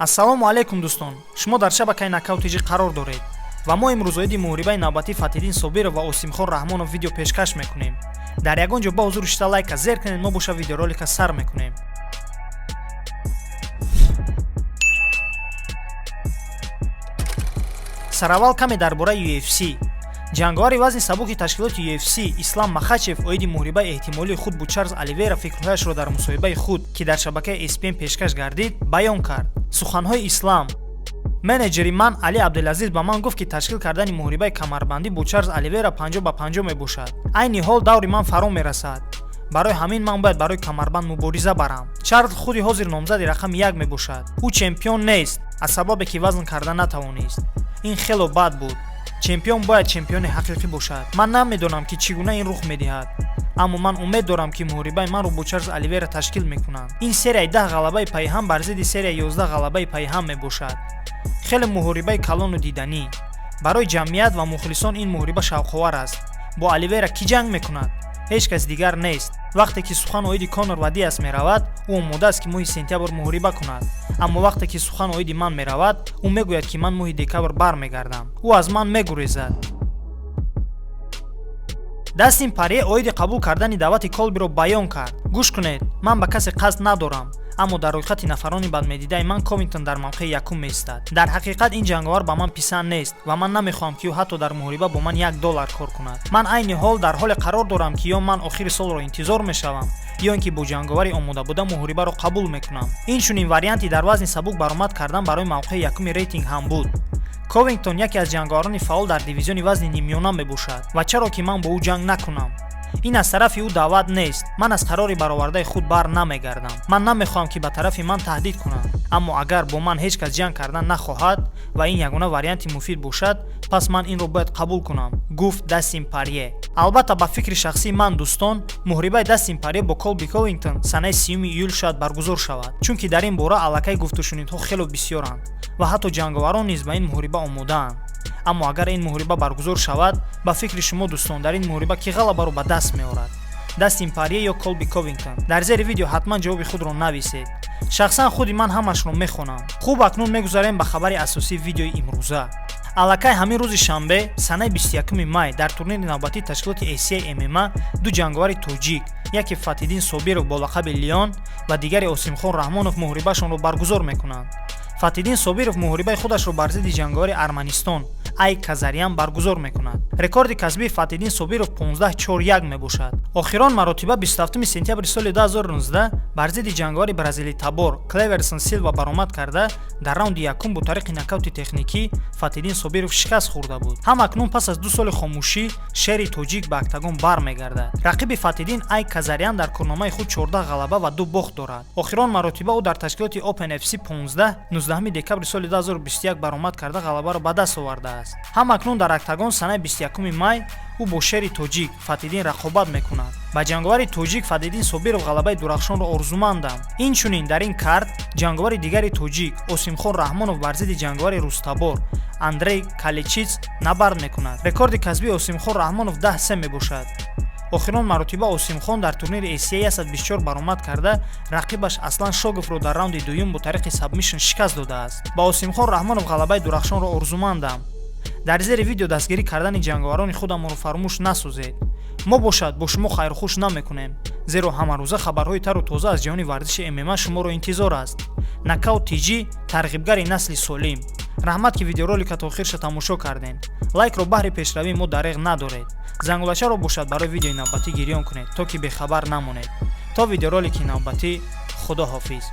Ассалому алайкум, дӯстон! Шумо дар шабакаи Нокаут ТЖ қарор доред ва мо имрӯз оиди муҳорибаи навбатии Фатҳиддин Собиров ва Осимхон Раҳмонов видео пешкаш мекунем. Дар ягон ҷо ба ҳузур шита лайка зер кунед, мо боша видеоролика сар мекунем. Сараввал каме дар бораи UFC. Ҷанговари вазни сабуки ташкилоти UFC Ислам Махачев оиди муҳорибаи эҳтимолии худ бо Чарлз Оливера фикрҳояшро дар мусоҳибаи худ, ки дар шабакаи ESPN пешкаш гардид, баён кард. Суханҳои Ислам: «Менеҷери ман Али Абдулазиз ба ман гуфт, ки ташкил кардани муҳорибаи камарбандӣ бо Чарлз Оливера 50 ба 50 мебошад. Айни ҳол даври ман фаро мерасад, барои ҳамин ман бояд барои камарбанд мубориза барам. Чарлз худи ҳозир номзади рақами як мебошад. Ӯ чемпион нест аз сабабе ки вазн карда натавонист. Ин хело бад буд. Чемпион бояд чемпиони ҳақиқӣ бошад. Ман намедонам, ки чӣ гуна ин рух медиҳад, аммо ман умед дорам, ки муҳорибаи манро бо Чарлз Оливера ташкил мекунанд. Ин серияи 10 ғалабаи пайҳам бар зидди серияи 11 ғалабаи пайҳам мебошад. Хеле муҳорибаи калону диданӣ барои ҷамъият ва мухлисон. Ин муҳориба шавқовар аст. Бо Оливера кӣ ҷанг мекунад? Ҳеҷ кас дигар нест. Вақте ки сухан оиди Конор ва Диас меравад, ӯ омода аст, ки моҳи сентябр муҳориба кунад, аммо вақте ки сухан оиди ман меравад, ӯ мегӯяд, ки ман моҳи декабр бармегардам. Ӯ аз ман мегурезад». Дастин Парье оиди қабул кардани даъвати Колбиро баён кард: «Гӯш кунед, ман ба касе қасд надорам, аммо дар рӯйхати нафарони бадмедидаи ман Ковингтон дар мавқеи якум меистад. Дар ҳақиқат ин ҷанговар ба ман писанд нест ва ман намехоҳам, ки ӯ ҳатто дар муҳориба бо ман 1 доллар кор кунад. Ман айни ҳол дар ҳоле қарор дорам, ки ё ман охири солро интизор мешавам, ё ин ки бо ҷанговари омодабуда муҳорибаро қабул мекунам». Инчунин варианти дар вазни сабук баромад кардан барои мавқеи якуми рейтинг ҳам буд. Ковингтон яке аз ҷанговарони фаъол дар дивизиони вазни ниммиёна мебошад ва чаро ки ман бо ӯ ҷанг накунам? Ин аз тарафи ӯ даъват нест. Ман аз қарори баровардаи худ бар намегардам. Ман намехоҳам, ки ба тарафи ман таҳдид кунанд, аммо агар бо ман ҳеҷ кас ҷанг кардан нахоҳад ва ин ягона варианти муфид бошад, пас ман инро бояд қабул кунам», гуфт Дастин Парье. Албатта, ба фикри шахсии ман, дӯстон, муҳорибаи Дастин Парье бо Колби Ковингтон санаи 30 июл шояд баргузор шавад, чунки дар ин бора аллакай гуфтушунидҳо хело бисёранд ва ҳатто ҷанговарон низ ба ин муҳориба омодаанд. Аммо агар ин муҳориба баргузор шавад, ба фикри шумо, дӯстон, дар ин муҳориба кӣ ғалабаро ба даст меорад, Дастин Парье ё Колби Ковингтон? Дар зери видео ҳатман ҷавоби худро нависед. Шахсан худи ман ҳамашро мехонам. Хуб, акнун мегузарем ба хабари асосии видеои имрӯза. Аллакай ҳамин рӯзи шанбе, санаи 21 май, дар турнири навбатии ташкилоти ACA ММА ду ҷанговари тоҷик, яке Фатҳиддин Собиров бо лақаби Леон ва дигаре Осимхон Раҳмонов, муҳорибаашонро баргузор мекунанд. Фатҳиддин Собиров муҳорибаи худашро бар зидди ҷанговари Арманистон Айк Казарян баргузор мекунад. Рекорди касбии Фатҳиддин Собиров 15-4-1 мебошад. Охирон маротиба 27 сентябри соли 2019 бар зидди ҷанговари бразилитабор Клеверсон Силва баромад карда, дар раунди якум бо тариқи нокаути техникӣ Фатҳиддин Собиров шикаст хӯрда буд. Ҳам акнун пас аз 2 соли хомӯшӣ шери тоҷик ба октагон бармегардад. Рақиби Фатҳиддин Айк Казарян дар корномаи худ 14 ғалаба ва ду бохт дорад. Охирон маротиба ӯ дар ташкилоти Open FC 15 19 декабри соли 2021 баромад карда, ғалабаро ба даст овардааст. Ҳам акнун дар октагон санаи 21 май ӯ бо шери тоҷик Фатҳиддин рақобат мекунад. Ба ҷанговари тоҷик Фатҳиддин Собиров ғалабаи дурахшонро орзумандам. Инчунин дар ин карт ҷанговари дигари тоҷик Осимхон Раҳмонов бар зидди ҷанговари рустабор Андрей Калечиц набард мекунад. Рекорди касбии Осимхон Раҳмонов 10-3 мебошад. Охирон маротиба Осимхон дар турнири ACA 124 баромад карда, рақибаш Аслан Шоговро дар раунди дуюм бо тариқи сабмишн шикаст додааст. Ба Осимхон Раҳмонов ғалабаи дурахшонро орзумандам. Дар зери видео дастгирӣ кардани ҷанговарони худамонро фаромӯш насозед. Мо бошад бо шумо хайрухуш намекунем, зеро ҳамарӯза хабарҳои тару тоза аз ҷаҳони варзиши ММА шуморо интизор аст. Нокаут ТЖ, тарғибгари насли солим. Раҳмат, ки видеоролика то охирша тамошо кардем. Лайкро баҳри пешравии мо дареғ надоред. Зангулачаро бошад барои видеои навбатӣ гирён кунед, то ки бехабар намонед. То видеоролики навбатӣ, худо ҳофиз.